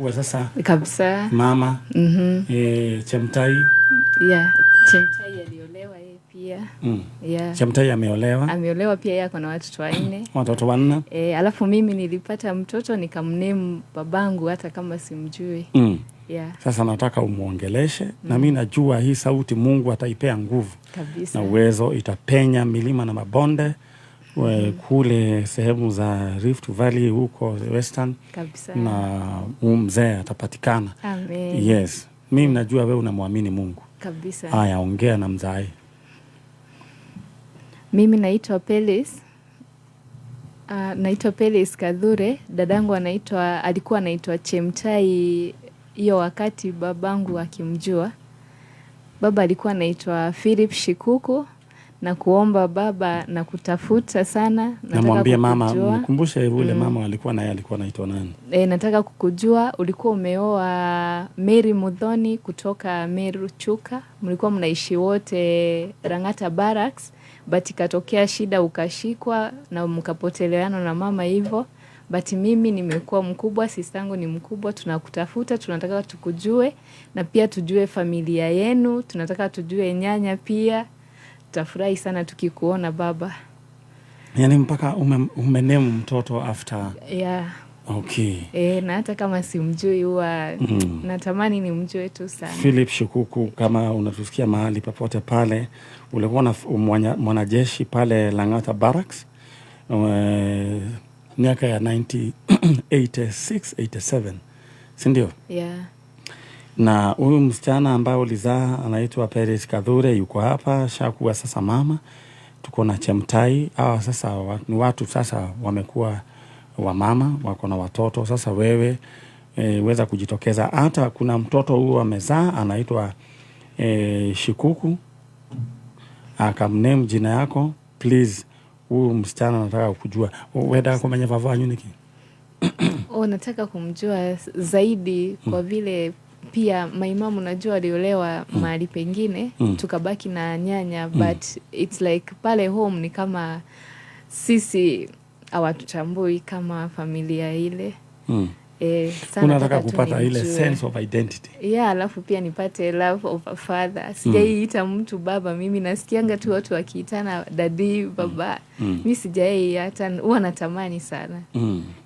Uwe sasa Kabisa. Mama Chemtai. Yeah, Chemtai aliolewa yeye pia. Yeah. Chemtai ameolewa. Ameolewa pia, yeye ako na watoto 4. Watoto 4. E, alafu mimi nilipata mtoto nikamname babangu hata kama simjui. Yeah. Sasa nataka umuongeleshe na mi najua hii sauti Mungu ataipea nguvu Kabisa. na uwezo, itapenya milima na mabonde kule sehemu za Rift Valley huko Western Kabisa. na huu mzee atapatikana. Amen. Yes, mimi najua wewe unamwamini Mungu. Kabisa. Haya, ongea na mzae. Mimi naitwa Pelis. Naitwa Pelis Kadhure. Dadangu alikuwa anaitwa Chemtai hiyo wakati babangu akimjua. Baba alikuwa anaitwa Philip Shikuku, na kuomba baba na kutafuta sana. Nataka Namwambie mama, kukujua. mkumbushe yule mama alikuwa naye alikuwa anaitwa nani? E, nataka kukujua. Ulikuwa umeoa Mary Muthoni kutoka Meru Chuka, mlikuwa mnaishi wote Rang'ata Barracks, but ikatokea shida ukashikwa na mkapoteleana na mama hivyo. But mimi nimekuwa mkubwa, sistangu ni mkubwa, tunakutafuta, tunataka tukujue na pia tujue familia yenu, tunataka tujue nyanya pia. Tutafurahi sana tukikuona baba. Yaani mpaka umename mtoto after. Yeah. Okay. E, na hata kama simjui huwa natamani nimjue tu sana. Philip Shikuku, kama unatusikia mahali popote pale, ulikuwa na mwanajeshi pale Lang'ata Barracks miaka ya 1986 87, si ndio? Yeah. Na huyu msichana ambaye ulizaa anaitwa Peris Kadhure yuko hapa, shakuwa sasa mama. Tuko na Chemtai, hawa sasa ni watu sasa wamekuwa wamama, wako na watoto. Sasa wewe weza kujitokeza. Hata kuna mtoto huyu amezaa anaitwa Shikuku, akamname jina yako. Please, huyu msichana nataka kujua wenda kumenya vava nyuniki. Oh, nataka kumjua zaidi kwa vile pia maimamu najua aliolewa mahali pengine, tukabaki na nyanya, but it's like pale home ni kama sisi hawatutambui kama familia ile. Sana Unataka nataka tu kupata ile nimjue. Sense of identity. Yeah, alafu pia nipate love of a father. Sijaiita mtu baba, mimi nasikianga tu watu wakiitana daddy, baba. Mi sijai, hata huwa natamani sana.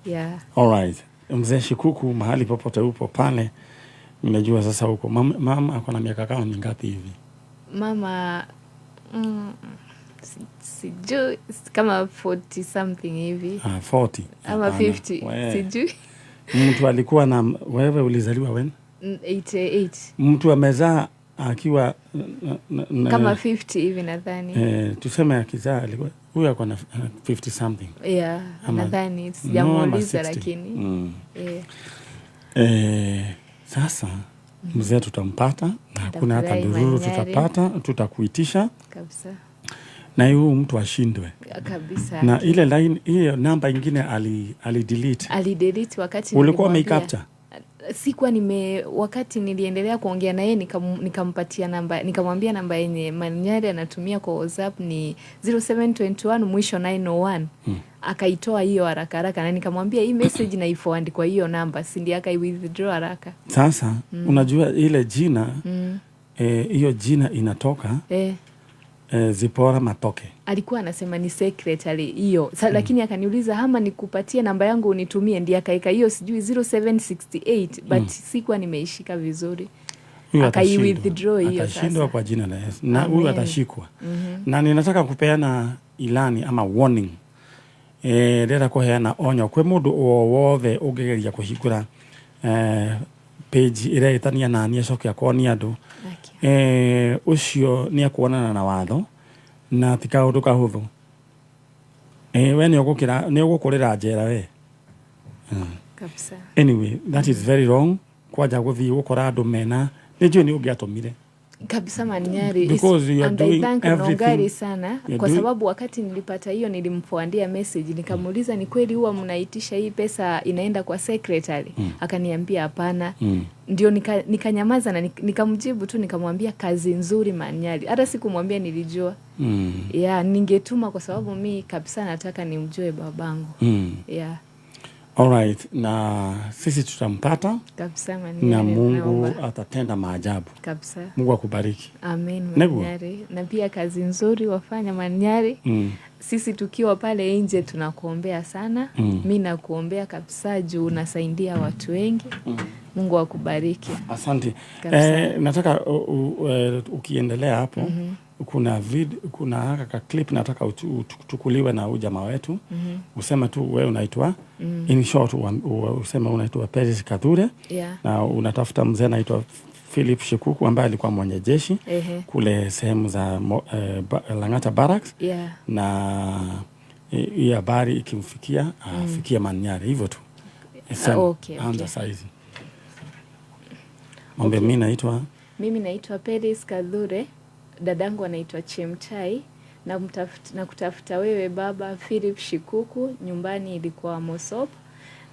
Yeah. Alright. Mzee Shikuku, mahali popote upo pale, najua sasa huko mama ako na miaka kama mingapi hivi? Mama sijui kama 40 something hivi. Ah, 40. Ama Hapana. 50. We. Sijui. Mtu alikuwa na wewe ulizaliwa when? 88. Mtu amezaa akiwa Kama 50 hivi nadhani. Tuseme akizaa alikuwa huyu ako na 50 something. Yeah, nadhani No, ama sijamuuliza 60. lakini. Sasa mzee tutampata na hakuna hata Nitafurahi, ndururu, Manyari. tutapata, tutakuitisha Kabisa. na huyu mtu ashindwe. Kabisa. Na ile line, hiyo namba ingine ali delete. Alidelete wakati Ulikuwa nilimwambia. umeicapture? Sikuwa nime, wakati niliendelea kuongea na yeye nikampatia namba, nikamwambia namba yenye Manyari anatumia kwa WhatsApp ni 0721 mwisho 901. Akaitoa hiyo haraka haraka na nikamwambia hii message na iforward kwa hiyo namba, si ndiye akai withdraw haraka. Sasa unajua ile jina, hiyo jina inatoka Zipora Matoke. Alikuwa anasema ni secretary hiyo. Lakini akaniuliza ama nikupatie namba yangu unitumie, ndiye akaeka hiyo sijui 0768, but sikuwa nimeishika vizuri. Huyu Akai atashindwa. withdraw hiyo Atashindwa sasa. kwa jina la Yesu. Na huyu Amen. atashikwa. Na ninataka kupeana ilani ama warning. Ndĩrenda kũheana onyo kwĩ mũndũ o wothe ũngĩgeria kũhingũra page ĩretania nani acoke akonia andũ ũcio nĩ ekuonana na watho na ti kaũndũ kahũthũ. We nĩ ũgũkĩra nĩ ũgũkũrĩra njera we. Kabisa. Anyway, that is very wrong kwanja gũthiĩ gũkora andũ mena nĩ njũĩ nĩ ũngĩatũmire. Kabisa, Manyari. Because you are And I doing thank everything. Nongari sana You're kwa doing- sababu wakati nilipata hiyo nilimforwardia message, nikamuuliza ni kweli huwa mnaitisha hii pesa inaenda kwa secretary? Akaniambia hapana. Ndio nikanyamaza na nikamjibu tu, nikamwambia kazi nzuri Manyari, hata sikumwambia nilijua. Yeah, ningetuma kwa sababu mi kabisa nataka nimjue babangu. Yeah. Alright, na sisi tutampata Kabisa na Manyari, Mungu naomba atatenda maajabu. kabisa. Mungu akubariki. Amen Niguo. Manyari, na pia kazi nzuri wafanya Manyari. Sisi tukiwa pale nje tunakuombea sana. Mi nakuombea kabisa juu unasaidia watu wengi. Mungu akubariki Asante. kabisa. Nataka ukiendelea hapo kuna haka ka clip nataka uchukuliwe na huyu jamaa wetu. Useme tu wewe unaitwa in short useme unaitwa Peris Kathure na unatafuta mzee anaitwa Philip Shikuku ambaye alikuwa mwenye jeshi kule sehemu za Lang'ata Barracks na hii habari ikimfikia afikie Manyari hivyo tu. Sema, anza saizi. Mwambie mimi naitwa Mimi naitwa Peris Kadhure, dadangu anaitwa Chemtai na kutafuta wewe baba Philip Shikuku, nyumbani ilikuwa Mosop.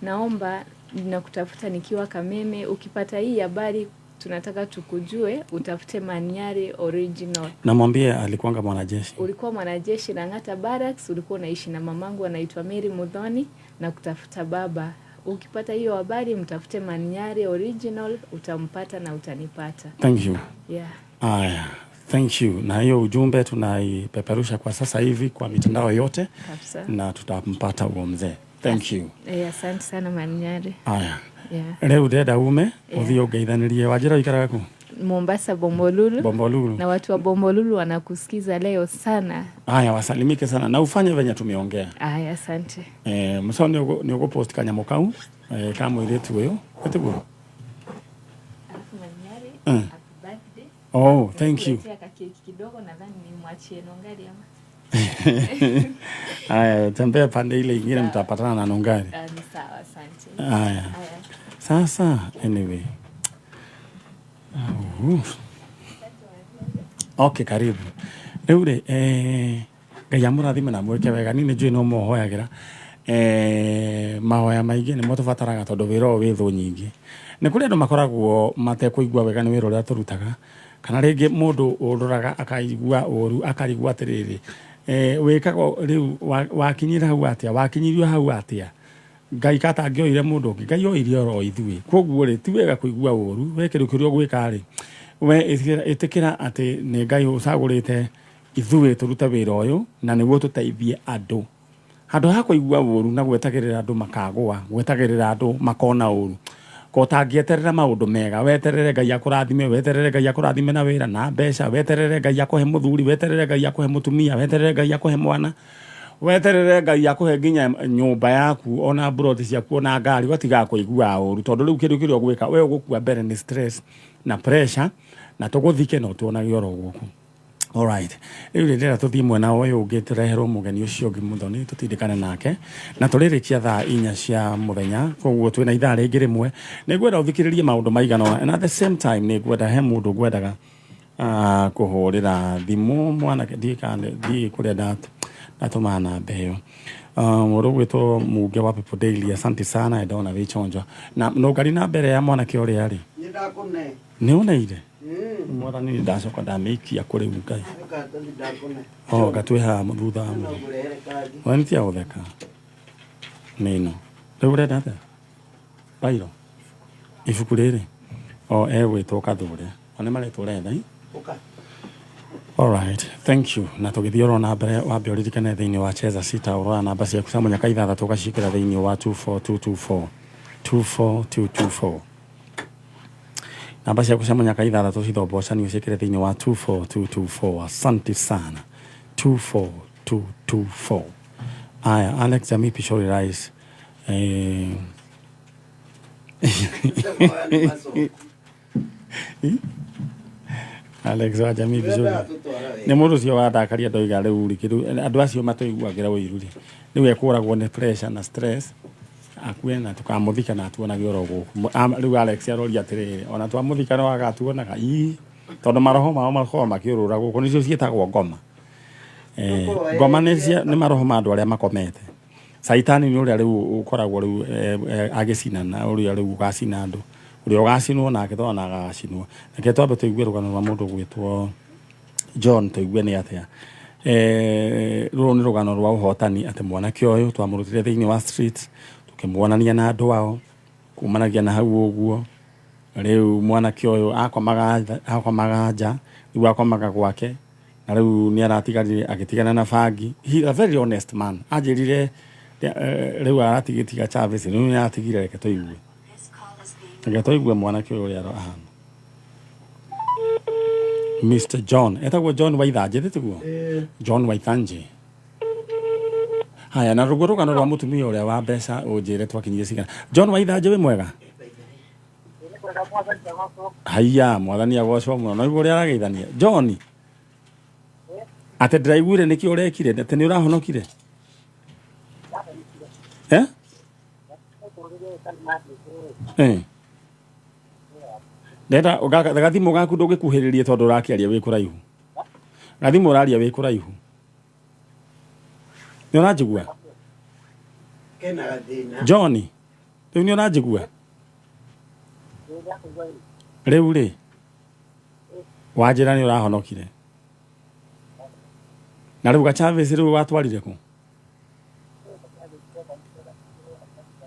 Naomba na kutafuta nikiwa Kameme. Ukipata hii habari tunataka tukujue, utafute Manyari original. Namwambie alikuwanga mwanajeshi. Ulikuwa mwanajeshi Lang'ata Barracks, ulikuwa unaishi na mamangu anaitwa Mary Muthoni na kutafuta baba. Ukipata hiyo habari mtafute Manyari original, utampata na utanipata. Thank you. Yeah. Aya, thank you. Na hiyo ujumbe tunaipeperusha kwa sasa hivi kwa mitandao yote Kabisa. na tutampata huo mzee. Thank you. Asante sana Manyari. Aya. Yeah. Rĩu ndĩrenda ume ũthiĩ ũngeithanĩrie wanjĩra ũikaraga kũ? Mombasa Bombolulu. Bombolulu. Na watu wa Bombolulu wanakusikiza leo sana. Aya, wasalimike sana na ufanye venye tumeongea. Aya, asante. Mũco nĩ ũgũpost kanyamũ kau ka mũirĩtu ũyũ ĩtiguo? Alafu Manyari, happy birthday. Oh, thank you. Nikuletea kakeki kidogo, nadhani nimwachie Nongari ama. Aya, tembea pande ile ingine mtapatana na Nongari. Ni sawa, asante. Aya. Aya. Sasa anyway. Okay, karibu. Rĩu rĩ, Ngai amũrathime na mwĩke wega. Niĩ nĩ njũĩ no mũhoyagĩra. Mahoya maingĩ nĩmo tũbataraga tondũ wĩra ũyũ wĩ thũ nyingĩ. Nĩ kũrĩ andũ makoragwo matekũigua wega nĩ wĩra ũrĩa tũrutaga, kana rĩngĩ mũndũ ũroraga akaigua ũru akarigwo atĩrĩrĩ, wĩkaga rĩu wakinyire hau atĩa, wakinyirio hau atĩa? Ngai katangĩoire mũndũ ũngĩ, Ngai oire oro ithuĩ. Koguo rĩ, ti wega kũigua ũru, we kĩndũ kĩrĩa ũgwĩka rĩ, we ĩtĩkĩra atĩ nĩ Ngai ũcagũrĩte ithuĩ tũrute wĩra ũyũ na nĩguo tũteithie andũ. Handũ ha kũigua ũru na gwetagĩrĩra andũ makagũa, gwetagĩrĩra andũ makona ũru, ko ũtangĩeterera maũndũ mega, weterere Ngai akũrathime, weterere Ngai akũrathime na wĩra na mbeca, weterere Ngai akũhe mũthuri, weterere Ngai akũhe mũtumia, weterere Ngai akũhe mwana, weterere Ngai akũhe nginya nyũmba yaku ona mburoti ciaku ona ngari, ũgatigaga kũigua ũru tondũ rĩu kĩndũ kĩrĩa ũgwĩka we ũgũkua mbere nĩ stress na pressure na tũgũthike na ũtuonage oro gũkũ. Alright. Rĩu rĩ ndĩrenda tũthiĩ mwena ũyũ ũngĩ tũreherwo mũgeni ũcio ũngĩ Muthoni tũtindĩkane nake na tũrĩrĩkia thaa 4 cia mũthenya, koguo twĩna ithaa rĩngĩ rĩmwe. Nĩngwenda ũthikĩrĩrie maũndũ maigana ũna and at the same time nĩngwenda he mũndũ ngwendaga kũhũrĩra thimũ mwanake ndiĩ kũrĩa ndatũma namba ĩyo. Mũndũ ũgwĩtwo Muge wa People Daily, asante sana ndona wĩ chonjo. Na nũngari na mbere ya mwanake ũrĩa rĩ? Nĩndakũne. Nĩ ũneire? Mwathani nĩ ndacoka ndamĩikia kũrĩ Ngai. Oh, gatwĩ haha thutha wa mũndũ. We nĩ tia gũtheka. Nĩ ĩno. Rĩu ũrenda atĩa? Bairo. Ibuku rĩrĩ. O egwĩtwo Kathũre. O nĩ marĩtwo ũretha? Alright, thank you. Na tũgĩthiĩ oro na mbere wambe ũririkane thĩinĩ wa Cheza Sita ũrora namba ciaku cia mũnyaka ithathatũ ũgaciĩkĩra thĩinĩ wa 24224. 24224. Namba ciaku cia mũnyaka ithathatũ cithombocanio ciĩkĩre thĩinĩ wa 24224. Asante sana. 24224. Aya, Alex Jamii Pishori Rice. Alex wa Jamii Pishori. Nĩ mũndũ ũcio wandakaria ndoiga rĩu rĩ kĩndũ andũ acio matũiguagĩra ũiru rĩ rĩu ekũragwo nĩ pressure na stress akue na tũkamũthika na atuonage oro gũkũ. Rĩu Alex aroria atĩrĩrĩ, ona twamũthika no agatuonaga ii tondũ maroho mao makoragwo makĩũrũra gũkũ, nĩcio ciĩtagwo ngoma. Ngoma nĩ maroho ma andũ arĩa makomete. Caitani nĩ ũrĩa rĩu ũkoragwo rĩu agĩcinana, ũrĩa rĩu ũgacina andũ, ũrĩa ũgacinwo nake tondũ ona agacinwo. Reke twambe tũigue rũgano rwa mũndũ ũgwĩtwo John tũigue nĩ atĩa. Rũrũ nĩ rũgano rwa ũhotani atĩ mwanake ũyũ twamũrutire thĩinĩ wa street Tũkĩmuonania na andũ ao kumanagia na hau ũguo. Rĩu mwanake ũyũ akomaga nja, rĩu akomaga gwake, na rĩu nĩ aratigarire agĩtigana na bangi. He a very honest man. Anjĩrire rĩu aratigĩtiga Chavis, rĩu nĩ aratigire. Reke tũigue, reke tũigue mwanake ũyũ ũrĩa ahana. Mr John, etagwo John Waithanjĩ, tiguo? John Waithanjĩ. Haya, na rũguo rũgano rwa mũtumia ũrĩa wa mbeca, ũnjĩre twakinyire cigana. John Waithanjĩ, wĩ mwega? Haiya, mwathani agocwo mũno. No igũ ũrĩa arageithania John, atĩ ndĩraiguire nĩkĩ ũrekire, atĩ nĩ ũrahonokire, eh? Eh. Ndenda gathimũ gaku ndũngĩkuhĩrĩrie tondũ ũrakĩaria wĩ kũraihu. Gathimũ ũraria wĩ kũraihu. Nĩ ũranjigua? Kena gathĩna. John, rĩu nĩ ũranjigua? Rĩu rĩ, wanjĩra nĩ ũrahonokire. Na rĩu gachavez rĩu watwarire kũ?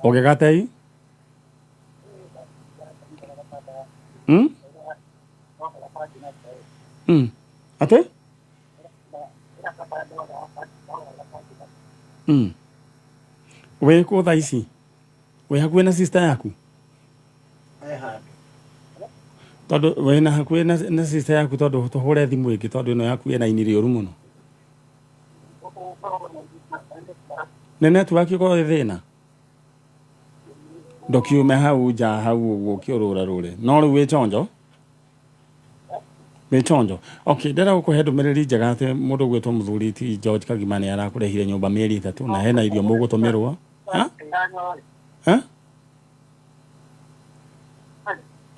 Ũgĩgatei? Hmm? Mm. Atĩ? Mm. Wĩ kũ thaa ici? Wĩ hakuhĩ na sister yaku? E handũ. Tondũ wĩ na hakuhĩ na sister yaku, tondũ tũhũre thimũ ĩngĩ, tondũ ĩno yaku ĩna ini rĩũru mũno. Nĩ network ĩkorwo ĩ thĩna. Ndũkiume hau nja hau ũguo ũkĩũrũra rũre. No rĩu wĩ chonjo? Wĩ chonjo. Okay, ndĩrenda gũkũhe ndũmĩrĩri njega atĩ mũndũ ũgwĩtwo mũthuri ti George Kagima nĩ arakũrehire nyũmba mĩeri 3 na hena irio mũgũtũmĩrwo. Ha? Ha?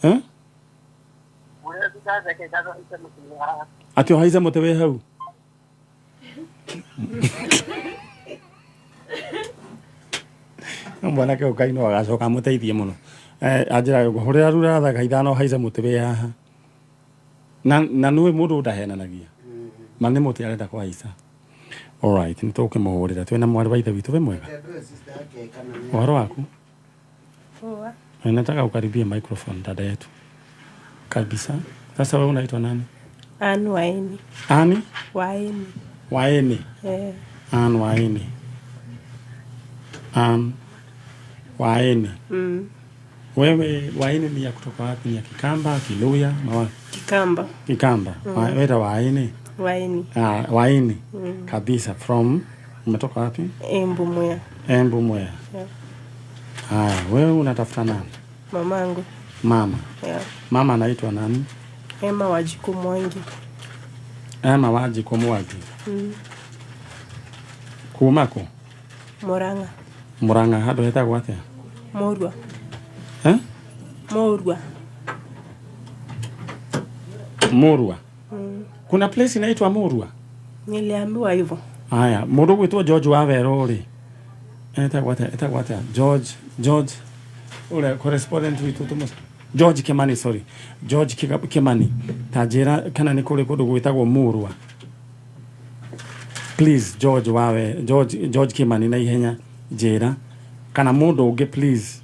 Ha? Atĩ ũhaice mũtĩ wĩ hau? Mwanake ũyũ Ngai no agacoka amũteithie mũno. Anjĩra ngũhũrĩra rura thaa 5 haice mũtĩ wĩ haha. Na nĩũĩ mũndũ ndahenanagia. Ma nĩ mũtĩ arenda kũhaica. Alright, nĩ tũkũmũhũrĩra. Twĩna mwarĩ wa ithe witũ, wĩ mwega? Ũhoro waku? Poa. Nataka ukaribie microphone, dada yetu. Kabisa. Sasa wewe unaitwa nani? Ann Waeni. Ani? Waeni. Waeni. Eh. Ann Waeni. Ann Waeni. Wewe Waeni ni ya kutoka wapi? Ni ya Kikamba, Kiluya, na wapi? Kikamba. Kikamba. Mm. Weta Waeni. Waeni. Ah, Waeni. Kabisa, from umetoka wapi? Embu Mwea. Embu Mwea. Yeah. Haya, wewe unatafuta nani? Mamangu. Mama. Yeah. Mama anaitwa nani? Emma Wajiku Mwangi. Emma Wanjiku Mwangi. Kuma kũ? Murang'a. Murang'a handũ hetagwo atĩa? Murua. Eh? Murua. Murua. Kuna place inaitwa Murua? Niliambiwa hivyo. Haya, mũndũ ũgwĩtwo George Wawerũ rĩ, etagwo atĩa? Etagwo atĩa? George ũrĩa correspondent witũ tũmũ George Kimani, sorry. George Kimani. Ta njĩra kana nĩ kũrĩ kũndũ gwĩtagwo Murua. Please George wawe George Kimani, na ihenya njĩra kana mũndũ ũngĩ, please,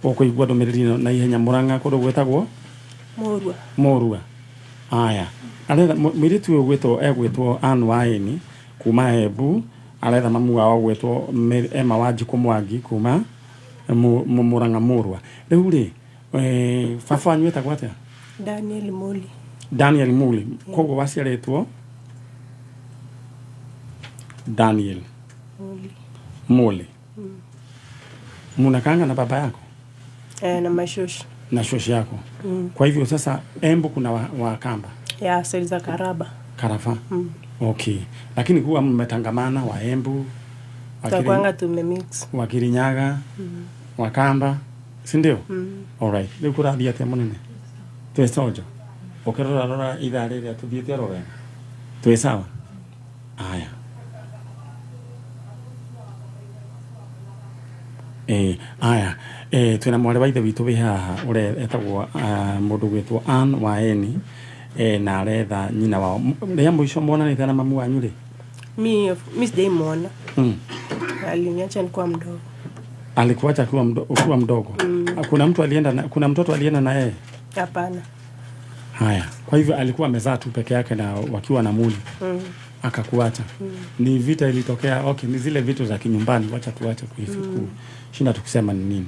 ũkũigua ndũmĩrĩri ĩno na ihenya. Murang'a kũndũ gwĩtagwo Murua. Murua. Aya, aretha mũirĩtu ũyũ gwĩtwo egwĩtwo Ann Waeni kuma Embu, aretha mamu wao gwĩtwo Emma Wanjikũ Mwangi kuma Murang'a Murua. Rĩu rĩ, baba wanyu etagwo atĩa? Daniel Muli. Daniel Muli. Koguo waciarĩtwo Daniel Muli. Muli. Munakaanga na baba yako? Eh, na mashoshi. Na shoshi yako? Kwa hivyo sasa Embu kuna Wakamba? Ya seli za Karaba. Karava. Okay, lakini huwa mmetangamana wa Embu, Tutakwanga tumemix. Wa Kirinyaga, Wakamba, si ndio? Alright, rĩu kũrathiĩ atĩa mũnene? Twĩ conjo, ũkĩrora rora ithaa rĩrĩa tũthiĩte oro wega, twĩ sawa. Aya. Aya, twĩna mwarĩ wa ithe witũ wĩ haha ũrĩa etagwo mũndũ gwĩtwo Ann Waeni, na aretha nyina wao. Rĩa mũico monanĩte na mamu wanyu rĩ? Mi sijaimuona. Aliniacha nikuwa mdogo. Alikuacha ukiwa mdogo. Kuna mtu alienda na, kuna mtoto alienda na yeye? Hapana. Haya, kwa hivyo alikuwa amezaa tu peke yake na wakiwa na Muli. Akakuacha. Ni vita ilitokea? Okay, ni zile vitu za kinyumbani, wacha tuache kushinda tukisema ni nini,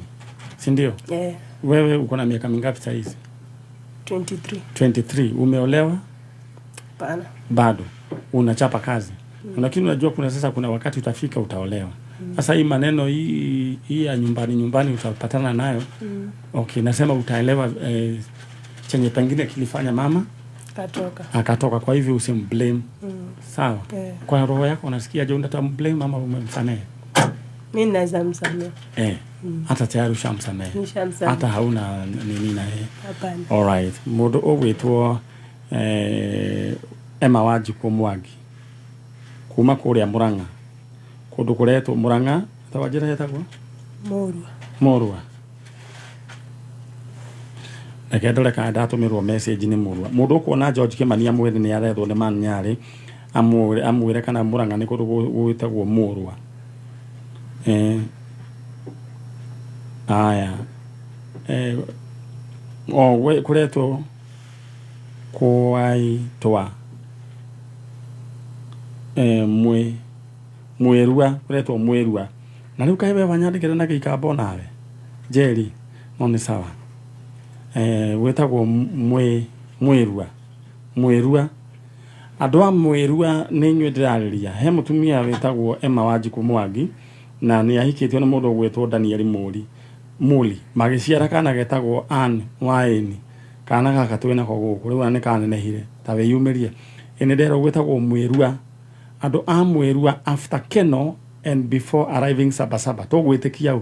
si ndio? Eh. Wewe uko na miaka mingapi saa hizi? 23. 23. Umeolewa? Hapana. Bado unachapa kazi. Lakini unajua kuna sasa kuna wakati utafika utaolewa. Sasa hii maneno hii ya nyumbani nyumbani utapatana nayo. Okay, nasema utaelewa chenye pengine kilifanya mama Katoka. akatoka. Kwa hivyo usimblame. Sawa. Eh. Kwa roho yako unasikia je, unatamblame ama umemsamehe? Mi naweza msamehe. Eh, hata tayari ushamsamehe. Nishamsamehe. Hata hauna nini na yeye. Hapana. Alright. Mundu ũgwĩtwo Emma Wanjikũ Mwangi kuma kũrĩa Murang'a, kũndũ kũretwo Murang'a, ta wanjĩra hetagwo Mũrua. Mũrua. Reke ndore kana ndatũmĩrwo message nĩ Mũrua. Mũndũ ũkuona George Kĩmani amwĩre nĩ arethwo nĩ Man Nyarĩ, amwĩre kana Murang'a nĩ kũndũ gwĩtagwo Mũrua. Aya. O kũretwo kwaitwa mwĩrua, kũretwo mwĩrua. Na rĩu kaĩ we wanyandĩkĩra na gĩikamba nawe Njeri, no nĩ sawa. Gwĩtagwo mwĩrua. Mwĩrua. Andũ a mwĩrua nĩ inyuĩ ndĩrarĩria. He mũtumia wĩtagwo Emma Wanjikũ Mwangi na nĩ ahikĩtio nĩ mũndũ ũgwĩtwo Daniel Mũri. Mũli magĩciara kana getagwo Ann Waeni. Kana gaka twĩ nako gũkũ rĩu ona nĩ kanenehire ta wĩyumĩrie. Ĩ nĩ ndĩrerwo gwĩtagwo mwĩrua. Andũ a mwĩrua after Keno and before arriving Sabasaba. Tũgwĩtĩkia ũ?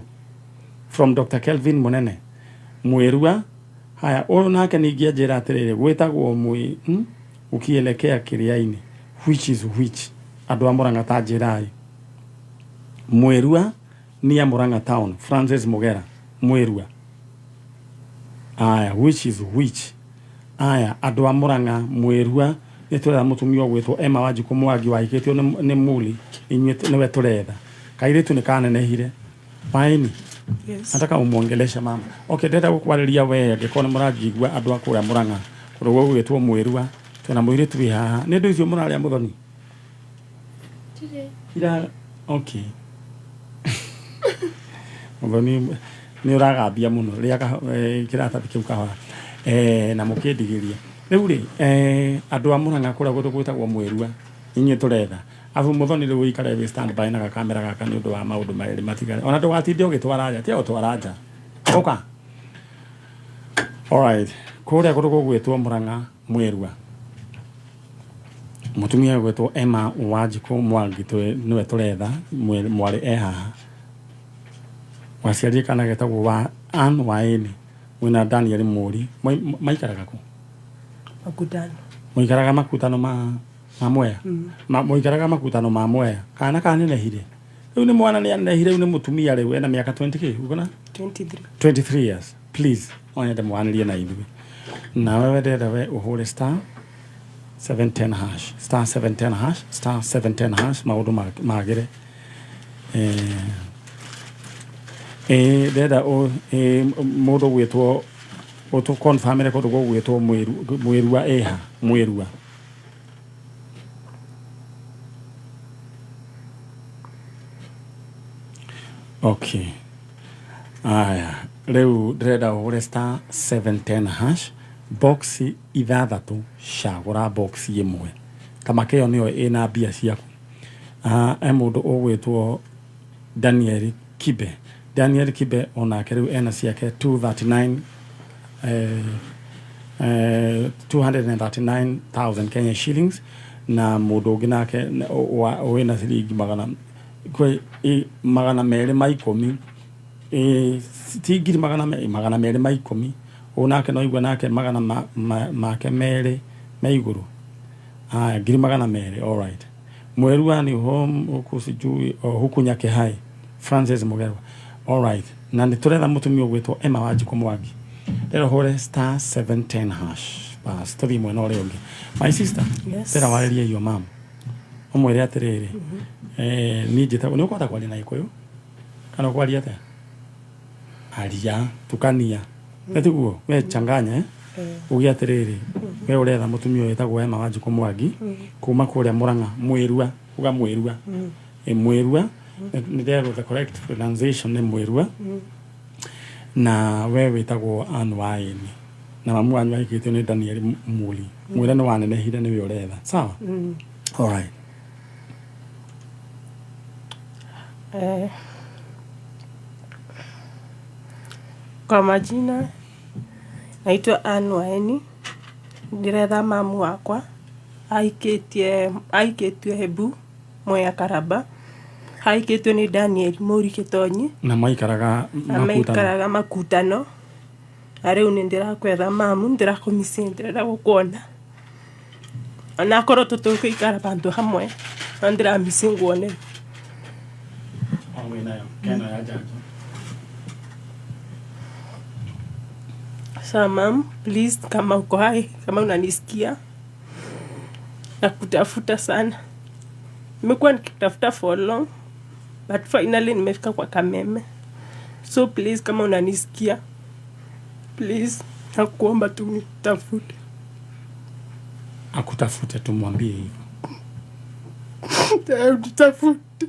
From Dr. Kelvin Munene. Mwĩrua. Haya, ũyũ nake ningĩ anjĩra atĩrĩrĩ, gwĩtagwo mwĩ, ukielekea Kiriaini, which is which? Andũ a Murang'a ta njĩrai. Mwĩrua near Murang'a town, Francis Mugera, Mwĩrua. Aya, which is which? Aya, andũ a Murang'a, Mwĩrua, nĩ tũretha mũtumia ũgwĩtwo Emma Wanjikũ Mwangi wahikĩtio nĩ Muli, inyuĩ nĩwe tũretha. Kairĩtu nĩ kanenehire. Waeni. Yes. Nataka umuongeleshe mama. Okay, ndĩrenda gũkwarĩria we angĩkorwo nĩ mũranjigua andũ a kũrĩa Murang'a. Kũndũ gũgwĩtwo Mwĩrua, twĩna mũirĩtu wĩ haha. Nĩ ndũ icio mũrarĩa Mũthoni? Ira, okay. Mũthoni nĩ ũragambia mũno. Rĩa kĩratathi kĩu kahora. Na mũkĩndigĩria. Rĩu rĩ, andũ a Murang'a kũrĩa kũndũ gwĩtagwo Mwĩrua, inyuĩ tũretha. Abu Mũthoni rĩu ũikare wĩ stand by na gakamera gaka nĩ ũndũ wa maũndũ merĩ matigare. Ona ndũgatinde ũgĩtwara nja, tiga gũtwara nja. Ũka. Alright. Kũrĩa kũndũ gũgwĩtwo Murang'a Mwĩrua. Mũtumia ũgwĩtwo Emma Wanjikũ Mwangi nĩwe tũretha, mwarĩ e haha. Waciarire kana getagwo wa Ann Waeni mwĩna Daniel Mũri. Maikaraga kũ? Makutano. Mũikaraga makutano ma Mwea. Mũikaraga makutano ma Mwea. Kana kanenehire. Rĩu nĩ mwana nĩ anenehire, rĩu nĩ mũtumia rĩu ena mĩaka 20 kĩ, ũkona? 23. 23 years. Please, no nyende mwanĩrie na ithuĩ. Nawe wendete we ũhũre star 710 hash, star 710 hash, star 710 hash, maũndũ magĩre. Ndĩrenda mũndũ ũgwĩtwo ũtũ confirmĩre kũndũ gũgwĩtwo Mwĩrua ĩha, Mwĩrua. Okay. Aya, rĩu ndĩrenda ũhũre star 710 hash, box ithathatũ, cagũra box ĩmwe. Kamake ĩyo nĩyo ĩna mbia ciaku. He mũndũ ũgwĩtwo Daniel Kibe. Daniel Kibe onake rĩu ena ciake 239, 239,000 Kenya shillings, na mũndũ ũngĩ nake wĩna ciringi magana, kwĩ, magana merĩ ma ikũmi, ti ngiri magana magana merĩ ma ikũmi. Ũyũ nake no igua nake magana make merĩ me igũrũ. Aya, ngiri magana merĩ, all right. Mwerua ni home huku sijui, oh, huku Nyakehai, Francis Mugerwa. All right. Na nĩ tũretha mũtumia ũgwĩtwo Emma Wanjikũ Mwangi. Rĩrĩa ũhũre star 710 hash. Bas, tũthiĩ mwena ũrĩa ũngĩ. My sister, Yes. ndĩrenda warĩrie your mom. Ũmwĩre atĩrĩrĩ, niĩ njĩtagwo, nĩ ũkũhota kwaria na Gĩkũyũ? Kana ũkwaria atĩa? Aria tukania etiguo we changanya eh? Uge atiriri, we uretha mutumia witagwo Emma Wanjikũ Mwangi kuma kuria Murang'a Mwirua, uga Mwirua. Mwirua nĩ nderwo the correct pronunciation nĩ Mwirua. Na we wĩtagwo Ann Waeni na mamu wanyu ahikĩtio nĩ Daniel Muli. Mwĩre nĩ wanenehire nĩwe ũretha, sawa? Alright. Kwa majina naitwa Ann Waeni, ndiretha mamu wakwa ahikĩtio Hebu Mwea Karaba, ahikĩtio nĩ Daniel Mũri Gĩtonyi. Na maikaraga na Makutano. Maikaraga Makutano. Na rĩu nĩ ndĩrakwetha mamu, ndĩrakũmisi, ndĩrenda gũkuona onakorwo tũtũgũikara bandũ hamwe, no ndĩramisi nguone. O wĩnayo keno ya njanjo. Sa mam, please, kama uko hai, kama unanisikia, nakutafuta sana. Nimekuwa nikitafuta for long, but finally nimefika kwa Kameme. So please, kama unanisikia, please, nakuomba tu nitafute. Akutafute, tumwambie hivyo. Nitafute.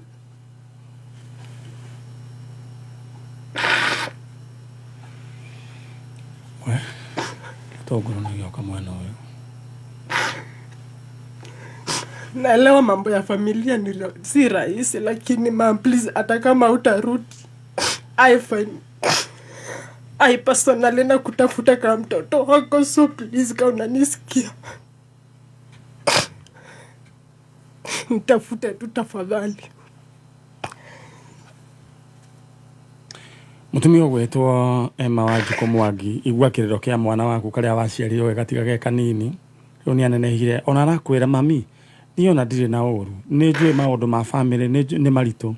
We gĩtũngũrũ nĩ gĩoka mwena ũyũ. Naelewa mambo ya familia ni si rahisi, lakini mam, please, hata kama utarudi, I find I personally na kutafuta kama mtoto wako, so please, kama unanisikia, nitafute tu tafadhali. Mutumia ũgwĩtwo Emma Wanjikũ Mwangi, igua kĩrĩro kĩa mwana waku karĩa waciarirwo gatiga ge kanini. Rĩu nĩ anenehire, ona arakwĩra, "Mami, niĩ ona ndirĩ na ũru, nĩ njũĩ maũndũ ma famĩlĩ nĩ maritũ,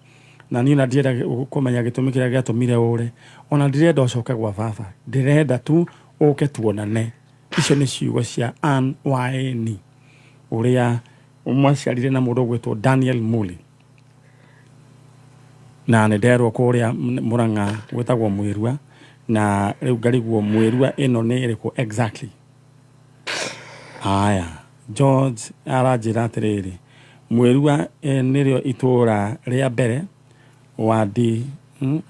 na niĩ ona ndirenda kũmenya gĩtũmi kĩrĩa gĩatũmire ũre, ona ndirenda ũcoke gwa baba, ndĩrenda tu ũke tuonane." Icio nĩ ciugo cia Ann Waeni ũrĩa mwaciarire na mũndũ ũgwĩtwo Daniel Muli, na nĩ nderwo kũrĩa Murang'a gwĩtagwo Mwĩrua, na rĩu ngarigwo Mwĩrua ĩno nĩ ĩrĩkũ exactly. Aya, George aranjĩra atĩrĩrĩ, Mwĩrua nĩrĩo itũũra rĩa mbere wadi,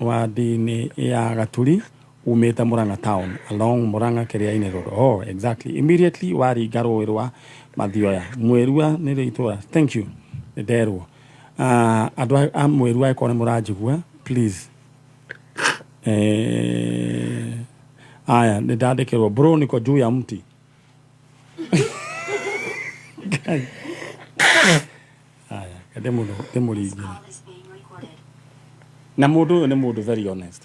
wadi-inĩ ya Gaturi umĩte Murang'a town along Murang'a Kĩrĩa-inĩ road. Oh, exactly, immediately waringa rũĩ rwa Mathioya, Mwĩrua nĩrĩo itũũra. Thank you, nĩ nderwo. Andũ a Mwĩrua, angĩkorwo nĩ mũranjigua, please. Aya, nĩ ndandĩkĩrwo, "Bro, niko juu ya mti." Ngai. Aya, ndĩmũringĩre na mũndũ ũyũ nĩ mũndũ very honest.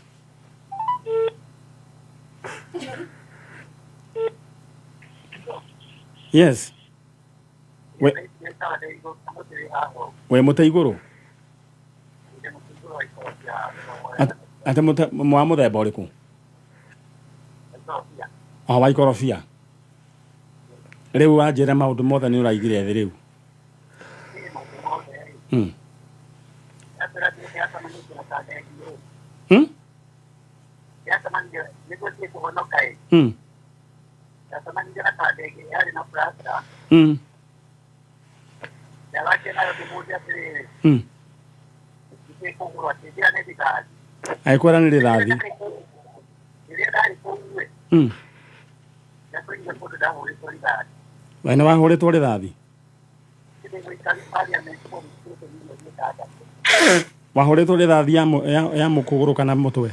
Yes, we mũtĩ igũrũ. Atĩ wa mũthemba ũrĩkũ? O wa ikorobia. Rĩu wanjĩra maũndũ mothe nĩ ũraigire thĩ rĩu. Agĩkwĩra nĩ rĩthathi. We nĩ wahũrĩtwo rĩthathi? Wahũrĩtwo rĩthathi ya mũkũgũrũ kana mũtwe?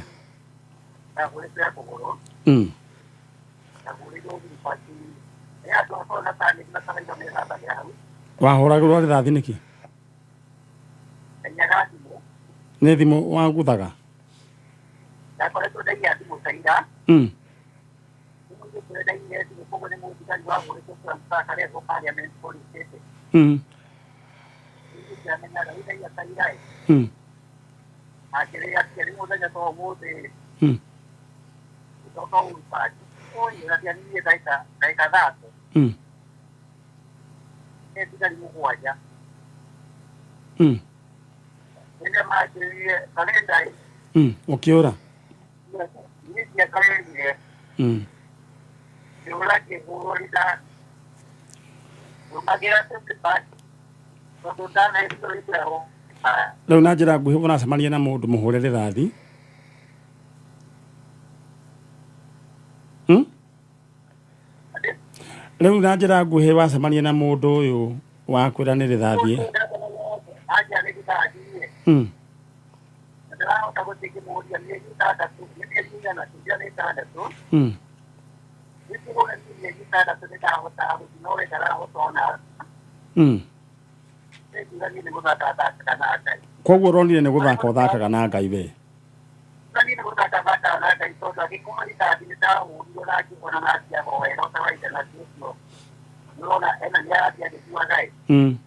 Wahũragĩrwo rĩthathi nĩkĩ? Nĩ thimũ waguthaga? Ũkĩũra. Rĩu na njĩra nguhĩ ũracemania na mũndũ mũhũre rĩthathi. Hmm? Rĩu na njĩra nguhĩ wacemania na mũndũ ũyũ wakwĩra nĩ rĩthathi. Mm. Mm. Mm. Koguo ũronire nĩ gũthaka ũthakaga na Ngai we. Mm.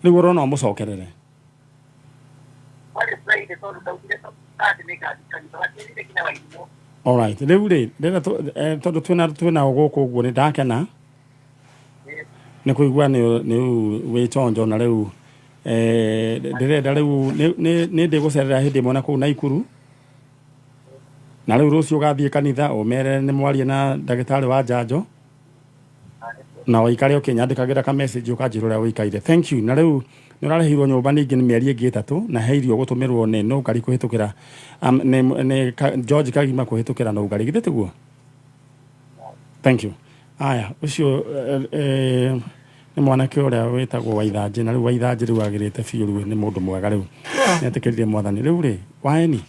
Rĩu ũrona ũmũcokerere. Alright, rĩu rĩ rĩrĩa tondũ twĩna gũkũ ũguo nĩ ndakena nĩ kũigua nĩ wĩ chonjo na rĩu ndĩrenda rĩu nĩ ndĩgũcerera hĩndĩ ĩmwe na kũu Naikuru na rĩu rũciũ ũgathiĩ kanitha ũmere nĩ mwarie na ndagĩtarĩ wa njanjo na ũikare ũkĩnyandĩkagĩra ka message ũkanjĩra ũrĩa ũikaire. Thank you. Na rĩu nĩ ũrarĩhirwo nyũmba ningĩ nĩ mĩeri ĩngĩ 3 na he irio ũgũtũmĩrwo nĩ Nũngari kũhĩtũkĩra nĩ George Kagima kũhĩtũkĩra Nũngari, githĩ tiguo? Thank you. Aya, ũcio nĩ mwanake ũrĩa wĩtagwo Waithanjĩ, na rĩu Waithanjĩ rĩu agĩrĩte biũ, rĩu nĩ mũndũ mwega rĩu nĩetĩkĩrire mwathani. Rĩu rĩ waeni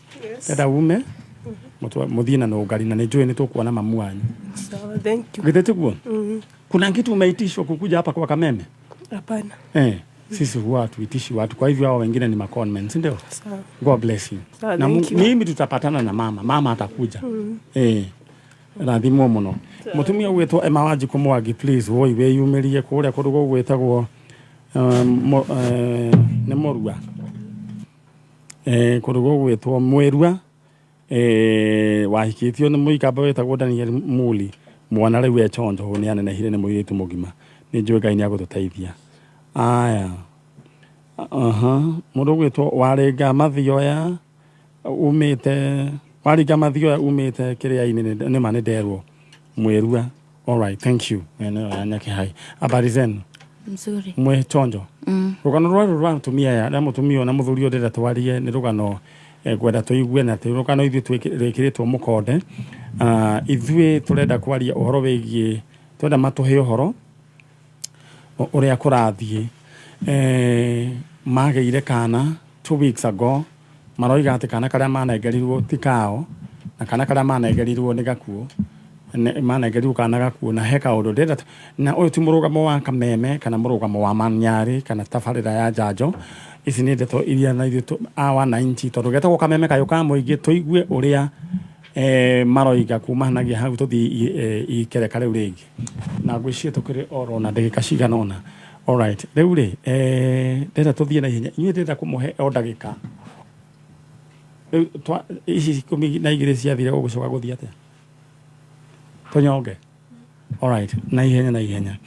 enda ume mũthiĩ na Nũngari na nĩ njũĩ nĩ tũkuona mamu wanyu. Sawa, thank you. Githĩ tiguo? Kuna kitu umeitishwa kukuja hapa kwa Kameme? Hapana. Sisi huwa hatuitishi watu, kwa hivyo hao wengine ni maconmen, si ndio? Sawa. God bless you. Sawa, na thank you. Mimi tutapatana na mama, mama atakuja. Rathimwo muno. Mutumia gwitwo Emma Wanjiku Mwangi, please woi wiyumirie kuria kundu gugwitagwo nĩ Mũrua. Kundu gugwitwo Mwĩrua, wahikĩtio nĩ mũikamba wĩtagwo Daniel Muli. Mwana rĩu e chonjo nĩ anenehire nĩ mũirĩtu mũgima. Nĩ njũĩ Ngai nĩ agũtũteithia. Aya. Aha, mũndũ ũgwĩtwo Warĩnga Mathioya umĩte Warĩnga Mathioya umĩte kĩrĩa-inĩ nĩ ma nĩ nderwo Mwĩrua. All right, thank you. Eneo ya Nyakihai. Habari zenu? Mzuri. Mwe chonjo. Rũgano rwarũ rwa mutumia ya na mutumia na mũthuri ũyũ ndĩrenda twarie nĩ rũgano ngwenda tũigue na ti rũgano ithuĩ rwĩkĩrĩtwo mũkonde. Ithuĩ tũrenda kwaria ũhoro wĩgiĩ, tũrenda matũhe ũhoro ũrĩa kũrathiĩ. Magĩire kana 2 weeks ago, maroiga atĩ kana karĩa manengerirwo ti kao, na kana karĩa manengerirwo nĩ gakuũ. Manengerirwo kana gakuũ na he kaũndũ ndĩrenda na ũyũ ti mũrũgamo wa Kameme kana mũrũgamo wa Manyarĩ kana tabarĩra ya njanjo. Ici nĩ ndeto iria na ithuĩ a wananchi tondũ getagwo Kameme kayũ ka mũingĩ, tũigue ũrĩa maroiga kumanagia hau tũthiĩ ikereka rĩu rĩngĩ. Na ngwĩciria tũkĩrĩ oro na ndagĩka cigana ũna. Alright, rĩu rĩ ndĩrenda tũthiĩ na ihenya. Inyuĩ ndĩrenda kũmũhe o ndagĩka. Rĩu ici 12 ciathire ũgũcoka gũthiĩ atĩa? Tũnyonge. Alright, na ihenya na ihenya.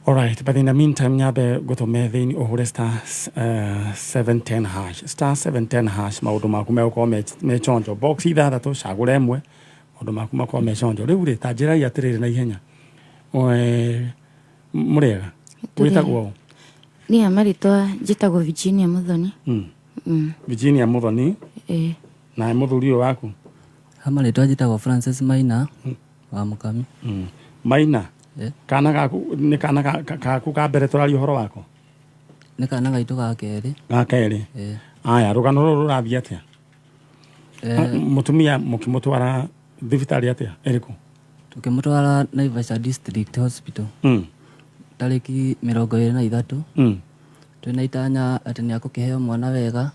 Alright, but in the meantime nyambe ngũtũme thĩinĩ ũhũre star 710 hash. Star 710 hash maũndũ maku megũkorwo me chonjo. Box 6 cagũra ĩmwe maũndũ maku makorwo me chonjo. Rĩu rĩ ta njĩrai atĩrĩrĩ na ihenya. Mũrĩega? Wĩtagwo ũ? Niĩ marĩtwa njĩtagwo Virginia Muthoni. Virginia Muthoni. Na mũthuri ũyũ waku? Ha marĩtwa njĩtagwo Francis Maina wa Mũkami. Maina? Kana gaku nĩ kana gaku ka mbere tũraria ũhoro wako? Nĩ kana gaitũ ga kerĩ. Ga kerĩ. Aya, rũgano rũrũ rũrathiĩ atĩa? Mũtumia mũkĩmũtwara thibitarĩ atĩa? Ĩrĩkũ? Tũkĩmũtwara Naivasha District Hospital. Tarĩki 23. Twĩna itanya atĩ nĩ akũkĩheo mwana wega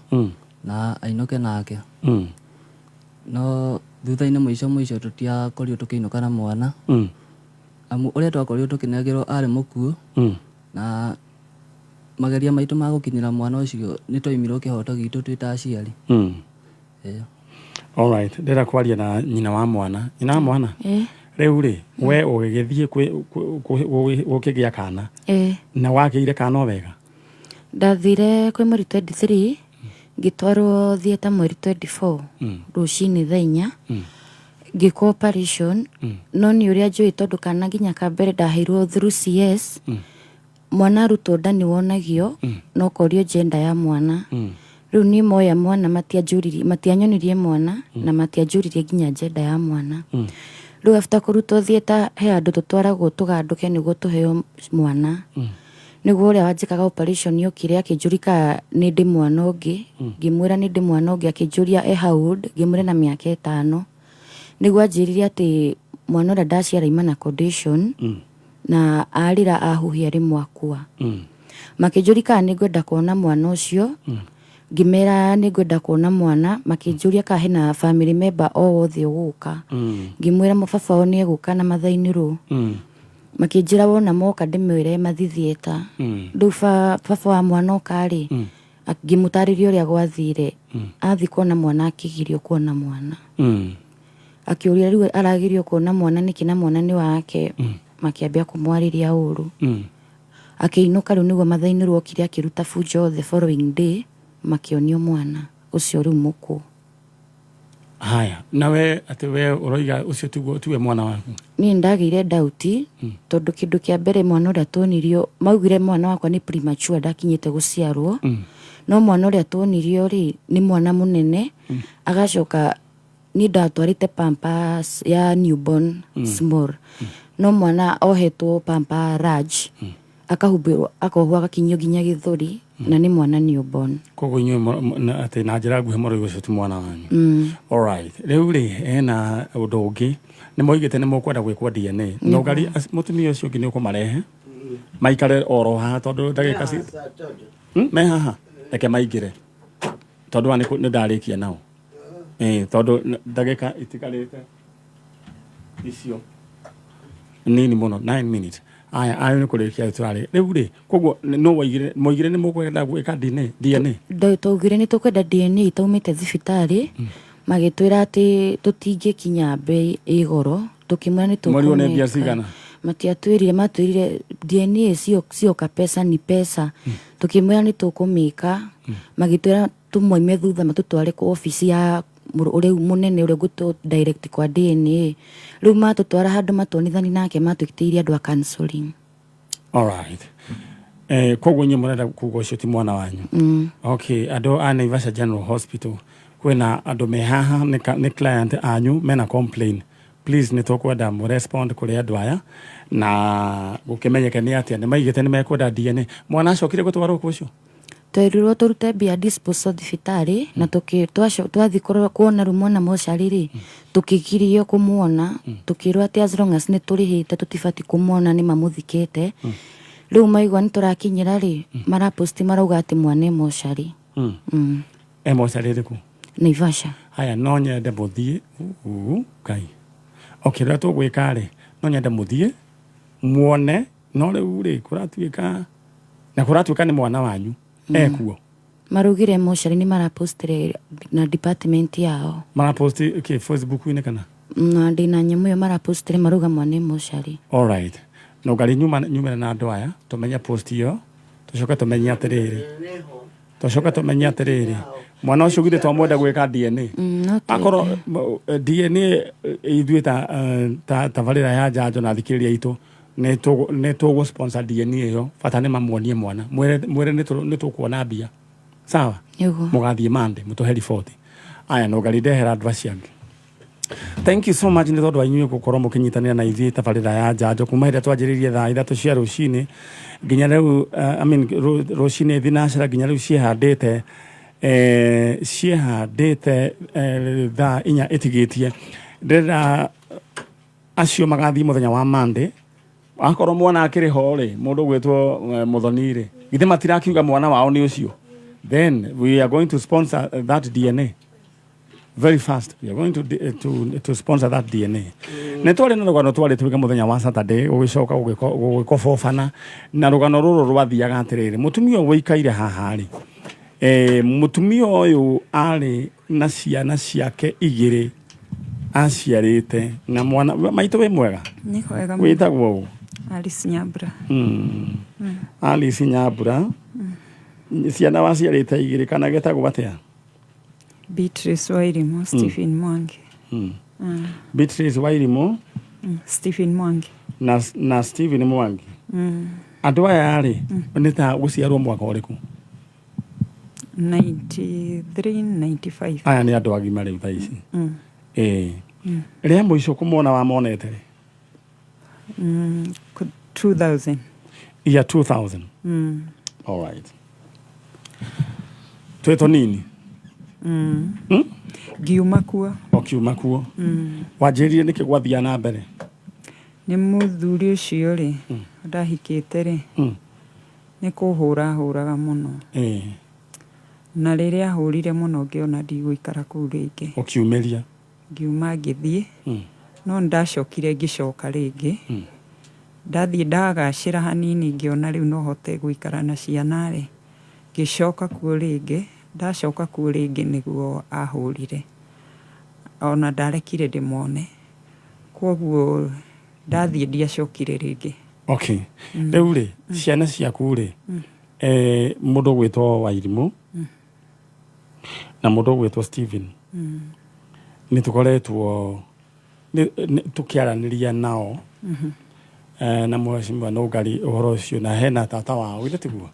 na ainũke nake. No thutha-inĩ mũico mũico tũtiakorirwo tũkĩinũka na mwana. Amu ũrĩa twakorirwo tũkĩnengerwo arĩ mũkuũ. Na mageria maitũ ma gũkinyĩra mwana ũcio nĩ twaimirwo kĩhoto gitũ twĩ ta aciari. Alright, ndĩrenda kwaria na nyina wa mwana. Nyina wa mwana? Rĩu rĩ, we ũgĩgĩthiĩ gũkĩgĩa kana? Na wakĩire kana o wega? Ndathire kwĩ mweri 23 Ngĩtwarwo theatre mweri 24 rũcinĩ thaa 4, ngĩkwo operation. No nĩ ũrĩa njũĩ, tondũ kana nginya ka mbere ndaheirwo through CS, mwana arutwo nda nĩ wonagio no korio gender ya mwana. Rĩu niĩ moya mwana matianjũririe, matianyonirie mwana na matianjũririe nginya gender ya mwana. Rĩu after kũrutwo theatre, he handũ tũtwaragwo tũgandũke nĩguo tũheo mwana. Nĩguo ũrĩa wanjĩkaga operation okire akĩnjũria kana nĩ ndĩ mwana ũngĩ. Ngĩmwĩra nĩ ndĩ mwana ũngĩ. Akĩnjũria e how old, ngĩmwĩra na mĩaka 5. Nĩguo anjĩrire atĩ mwana ũrĩa ndaciara ima na condition na arĩra ahuhia rĩmwe akua. Makĩnjũria kana nĩ ngwenda kuona mwana ũcio. Ngĩmera nĩ ngwenda kuona mwana. Makĩnjũria kana hena family member o wothe ũgũka. Ngĩmwĩra baba wao nĩ egũka na mathainĩ rũ. Makĩnjĩra wona moka ndĩmwĩre mathi theatre. Rĩu baba wa mwana oka rĩ, ngĩmũtarĩria ũrĩa gwathire. Athi kuona mwana akĩgirio kuona mwana. Akĩũria rĩu aragirio kuona mwana nĩkĩ na mwana nĩ wake. Makĩambia kũmwarĩria ũru. Akĩinũka. Rĩu nĩguo mathainĩ rwokire akĩruta bunjo the following day, makĩonio mwana ũcio rĩu mũkũ. Haya, nawe atĩ we ũroiga ũcio tiguo tiwe mwana waku? Niĩ ndagĩire doubt, tondũ kĩndũ kĩa mbere, mwana ũrĩa tuonirio maugire mwana wakwa nĩ premature, ndakinyĩte gũciarwo. No mwana ũrĩa tuonirio rĩ, nĩ mwana mũnene. Agacoka niĩ ndatwarĩte pampers ya newborn small, no mwana ohetwo pamper large, akahumbĩrwo, akohwo, agakinyio nginya gĩthũri, na nĩ mwana newborn. Koguo inyuĩ atĩ na njĩra nguhĩ mũroiga ũcio ti mwana wanyu. Alright, rĩu rĩ, hena ũndũ ũngĩ nĩ moigĩte nĩ mũkwenda gwĩkwo DNA. No ngari mũtumia ũcio ũngĩ nĩ ũkũmarehe maikare oro haha tondũ ndagĩka ci Me haha, reke maingĩre tondũ wa nĩ ndarĩkia nao. Ĩĩ, tondũ ndagĩka itigarĩte icio nini mũno, 9 minutes. Aya ayo nĩ kũrĩkia tũrarĩ rĩu rĩ. Koguo no woigire, moigire nĩ mũkwenda gwĩka DNA, DNA? Twaugire nĩ tũkwenda DNA taumĩte thibitarĩ, magĩtwĩra atĩ tũtingĩkinya mbei ĩ goro. Tũkĩmwĩra nĩ Mwerirwo nĩ mbia tũkũmĩka. cigana? Matiatwĩrire, matwĩrire DNA cio pesa ni pesa. Tũkĩmwĩra nĩ tũkũmĩka. Magĩtwĩra tũmoime thutha matũtware kwa obici ya ũrĩa mũnene ũrĩa ũgũtũ direct kwa DNA. Rĩu matũtwara handũ matuonithani nake, matwĩtĩirie andũ a counseling. Alright, koguo inyuĩ mũrenda kuga ũcio ti mwana wanyu. Okay, andũ a Naivasha General Hospital, kwĩna andũ me haha nĩ client anyu mena complain. Please, nĩ tũkwenda mũ respond kũrĩ andũ aya na gũkĩmenyeke nĩ atĩa nĩ maigĩte nĩ mekwenda DNA. Mwana acokire gũtwarwo kũ ũcio? Twerirwo tũrute mbia disposal thibitarĩ na twathi kuona rĩu mwana mocarĩ rĩ, tũkĩgirio kũmuona. Tũkĩrwo atĩ as long as nĩ tũrĩhĩte tũtibati kũmuona, nĩ mamũthikĩte. Rĩu maigua nĩ tũrakinyĩra rĩ, maraposti marauga atĩ mwana e mocarĩ. E mocarĩ ĩrĩkũ? Naivasha. Haya, no nyende mũthiĩ Ngai. Okay, rĩrĩa tũgwĩka rĩ, no nyende mũthiĩ muone. No rĩu rĩ, kũratuĩka na kũratuĩka nĩ mwana wanyu ekuo? Maraugire mocarĩ, nĩ marapostire na department yao. Maraposti kĩ, Facebook-inĩ kana? Na ndĩna nyamũ ĩyo marapostire, marauga mwana e mocarĩ. Alright, no ngari nyuma nyumĩre na andũ aya tũmenye post ĩyo, tũcoke tũmenye atĩrĩrĩ, mwana ũcio githĩ twamwenda gwĩka DNA? No akorwo DNA ithuĩ ta ta tabarĩra ya njanjo na thikĩrĩria itũ nĩ tũgũ sponsor DNA ĩyo. Bata nĩ mamuonie mwana, mwĩre mwĩre nĩ tũkuona mbia. Sawa? Nĩguo. Mũgathiĩ mande mũtũhe riboti. Aya, no ngari ndehera andũ acio angĩ. Thank you so much nĩ tondũ wa inyuĩ gũkorwo mũkĩnyitanĩra na ithuĩ tabarĩra ya njanjo kuma hĩndĩ ĩrĩa twanjĩrĩirie thaa 3 cia rũcinĩ nginya rĩu, I mean, rũcinĩ thinacera nginya rĩu ciĩhandĩte thaa 4 ĩtigĩtie. Ndĩrenda acio magathiĩ mũthenya wa Monday. Akorwo mwana akĩrĩ ho rĩ, mũndũ ũgwĩtwo Mũthoni rĩ, githĩ matirakiuga mwana wao nĩ ũcio? Then we are going to sponsor that DNA very fast. We are going to sponsor that DNA. Nĩ twarĩ na rũgano twarĩ twĩke mũthenya wa Saturday, gũgĩcoka gũgĩkobobana na rũgano rũrũ rwathiaga atĩrĩrĩ. Mũtumia ũyũ ũikaire haha rĩ, mũtumia ũyũ arĩ na ciana ciake igĩrĩ aciarĩte na mwana maitũ. Wĩ mwega? Nĩ kwega. Wĩtagwo ũ? Alice Nyambura. Alice Nyambura, ciana waciarĩte igĩrĩ, kana getagwo atĩa? Beatrice Wairimu, Stephen Mwangi. Beatrice Wairimu. Stephen Mwangi. Na Stephen Mwangi. Andũ aya rĩ, nĩ ta gũciarwo mwaka ũrĩkũ? 93, 95. Aya nĩ andũ agima rĩu thaa ici. Ĩĩ, rĩa mũico kũmona wamonete rĩ? 2000. Year 2000. All right, twĩ tũnini. Ngiuma kuo. Ũkiuma kuo, wanjĩrire nĩkĩ gwathiaga na mbere? Nĩ mũthuri ũcio rĩ ndahikĩte rĩ, nĩ kũhũra hũraga mũno. Na rĩrĩa ahũrire mũno, ngĩona ndigũikara kũu rĩngĩ. Ũkiumĩria. Ngiuma ngĩthiĩ. No nĩndacokire ngĩcoka rĩngĩ. Ndathiĩ ndagacĩra hanini, ngĩona rĩu no hote gũikara na ciana rĩ, ngĩcoka kuo rĩngĩ. Ndacoka kuo rĩngĩ nĩguo ahũrire, ona ndarekire ndĩmone, koguo ndathiĩ ndiacokire rĩngĩ. Okay, rĩu rĩ, ciana ciaku rĩ, mũndũ ũgwĩtwo Wairimũ na mũndũ ũgwĩtwo Stephen, nĩ tũkoretwo tũkĩaranĩria nao na mheshimiwa Nũngari ũhoro ũcio, na hena tata wao, githĩ tiguo?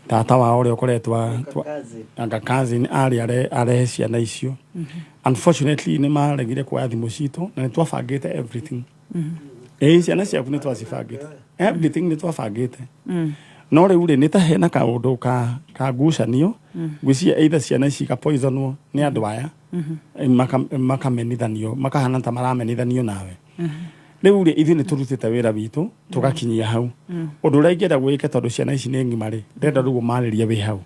Tata wao ũrĩa ũkoretwo Cousin. Anga cousin arĩ arehe ciana icio. Unfortunately nĩ maregire kuoya thimũ citũ, na nĩ twabangĩte everything. Ĩĩ, ciana ciaku nĩ twacibangĩte everything, nĩ twabangĩte, no rĩu rĩ, nĩ ta hena kaũndũ ka ngucanio. Ngwĩciria either ciana ici ikapoisonwo nĩ andũ aya, makamenithanio, makahana ta maramenithanio nawe. Rĩu rĩ, ithuĩ nĩ tũrutĩte wĩra witũ tũgakinyia hau. Ũndũ ũrĩa ingĩenda gwĩke, tondũ ciana ici nĩ ng'ima rĩ, ndĩrenda rĩu ũmarĩrie wĩ hau,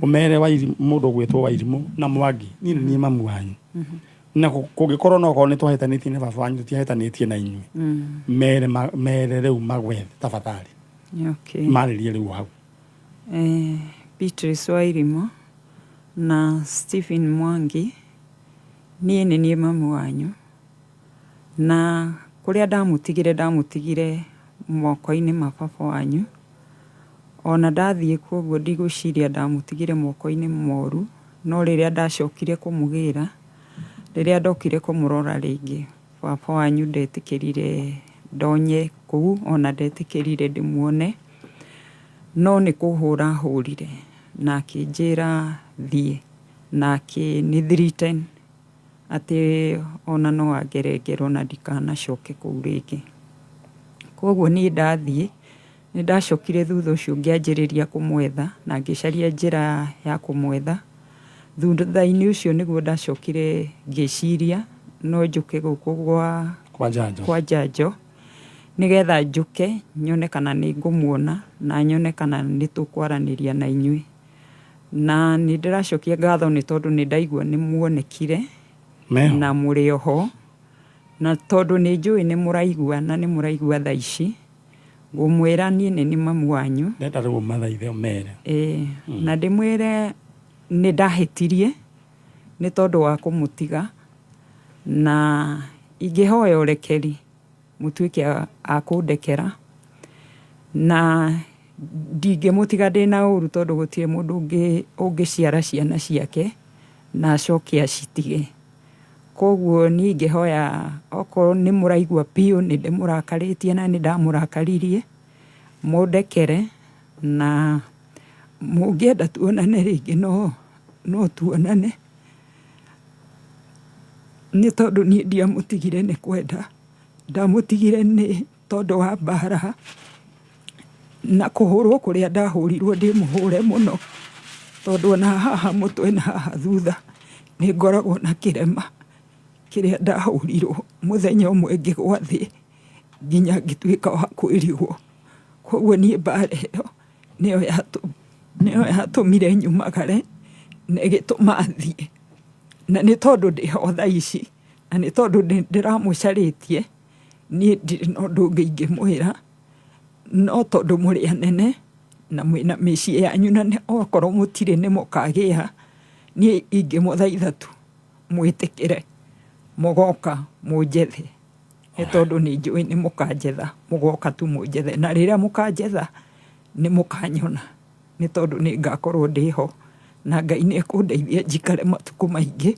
ũmere mũndũ ũgwĩtwo Wairimũ na Mwangi, niĩ nĩ niĩ mamu wanyu, na kũngĩkorwo no korwo nĩ twahĩtanĩtie na baba wanyu, tũtiahĩtanĩtie na inyuĩ. Mere mere rĩu magwethe tafadhali. Okay. Marĩrie rĩu hau. Beatrice Wairimu na Stephen Mwangi, niĩ nĩ niĩ mamu wanyu, na kũrĩa ndamũtigire, ndamũtigire moko-inĩ ma baba wanyu. Ona ndathiĩ kuo ũguo, ndigwĩciria ndamũtigire moko-inĩ moru, no rĩrĩa ndacokire kũmũgĩra, rĩrĩa ndokire kũmũrora rĩngĩ, baba wanyu ndetĩkĩrire ndonye kũu, ona ndetĩkĩrire ndĩmuone, no nĩ kũhũra hũrire na akĩnjĩra thiĩ, na akĩnĩ threaten atĩ ona no angere ngero na ndikanacoke kũu rĩngĩ. Koguo niĩ ndathiĩ, nĩ ndacokire thutha ũcio ngĩanjĩrĩria kũmwetha na ngĩcaria njĩra ya kũmwetha. Thutha-inĩ ũcio nĩguo ndacokire ngĩciria no njũke gũkũ gwa kwa Njanjo. Kwa Njanjo, nĩgetha njũke nyone kana nĩ ngũmuona na nyone kana nĩ tũkwaranĩria na inyuĩ. Na nĩ ndĩracokia ngatho nĩ tondũ nĩ ndaigua nĩ muonekire. Meho. Na mũrĩ oho, na tondũ nĩ njũĩ nĩ mũraigua, na nĩ mũraigua thaa ici, ngũmwĩra niĩ nĩ nĩ mamu wanyu. Ndenda rĩu ũmathaithe ũmere. Ĩĩ, na ndĩmwĩre nĩ ndahĩtirie nĩ tondũ wa kũmũtiga, na ingĩhoya ũrekeri mũtuĩke a kũndekera, na ndingĩmũtiga ndĩna ũru, tondũ gũtirĩ mũndũ ũngĩciara ciana ciake na acoke acitige. Koguo niĩ ingĩhoya, okorwo nĩ mũraigua biũ nĩ ndĩmũrakarĩtie na nĩ ndamũrakaririe, mũndekere, na mũngĩenda tuonane rĩngĩ no tuonane, nĩ tondũ niĩ ndiamũtigire nĩ kwenda, ndamũtigire nĩ tondũ wa mbara na kũhũrwo kũrĩa ndahũrirwo ndĩ mũhũre mũno, tondũ ona haha mũtwe na haha thutha nĩ ngoragwo na kĩrema kĩrĩa ndahũrirwo mũthenya ũmwe ngĩgwa thĩ nginya ngĩtuĩka wa kwĩrigwo. Koguo niĩ mbara ĩyo nĩyo yatũmire nyumagare na ĩgĩtũma thiĩ, na nĩ tondũ ndĩho thaa ici, na nĩ tondũ ndĩramũcarĩtie, niĩ ndirĩ na ũndũ ũngĩ ingĩmwĩra, no tondũ mũrĩ anene na mwĩna mĩciĩ yanyu, na okorwo mũtirĩ nĩ mũkagĩa, niĩ ingĩmũthaitha tu mwĩtĩkĩre mũgoka mũnjethe, nĩ tondũ nĩ njũĩ nĩ mũkanjetha, mũgoka tu mũnjethe, na rĩrĩa mũkanjetha nĩ mũkanyona, nĩ tondũ nĩ ngakorwo ndĩho Na Ngai nĩ ekũndeithia njikare matukũ maingĩ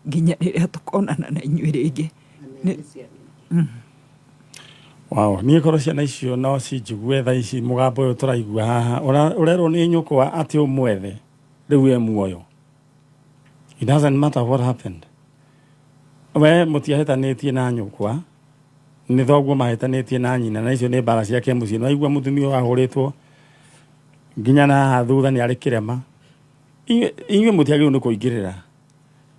nginya rĩrĩa tũkonana na inyuĩ rĩngĩ. Wow, niĩ korwo ciana icio no cinjigue thaa ici mũgambo ũyũ tũraigua haha ũrerwo nĩ nyũkwa atĩ ũmwethe rĩu e muoyo. It doesn't matter what happened. We mũtiahĩtanĩtie na nyũkwa, nĩ thoguo mahĩtanĩtie na nyina, na icio nĩ mbara ciake mũciĩ. Nĩwaigua mũtumia ũyũ ahũrĩtwo nginya na haha thutha nĩ arĩ kĩrema. Inyuĩ mũtiagĩrĩirwo nĩ kũingĩrĩra.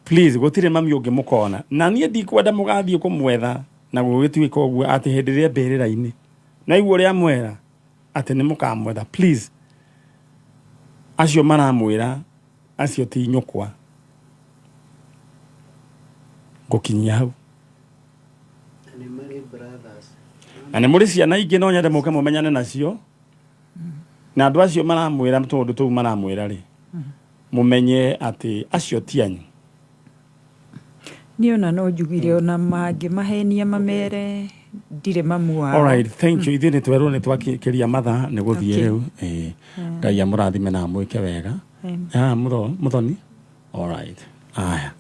Please, gũtirĩ mami ũngĩ mũkona. Na niĩ ndikwenda mũgathiĩ kũmwetha na gũgĩtuĩka ũguo atĩ hĩndĩ ĩrĩa mbĩrĩra-inĩ. Naigua ũrĩa amwĩra atĩ nĩ mũkamwetha. Please, acio maramwĩra acio ti nyũkwa. Ngũkinyia hau. Na nĩ marĩ brothers. Na nĩ mũrĩ ciana ingĩ no nyende mũke mũmenyane nacio. Na andũ acio maramwĩra tũũndũ tũu maramwĩra rĩ, mũmenye atĩ acio ti anyu. Niĩ ona no njugire ona mangĩmahenia mamere ndirĩ mamu wao. All right, thank you. Ithuĩ nĩ twerwo nĩ twakĩria mathaa nĩ gũthiĩ rĩu. Ĩĩ. Ngai amũrathime na amwĩke wega. Amen. Ah, Muthoni. All right. Aya.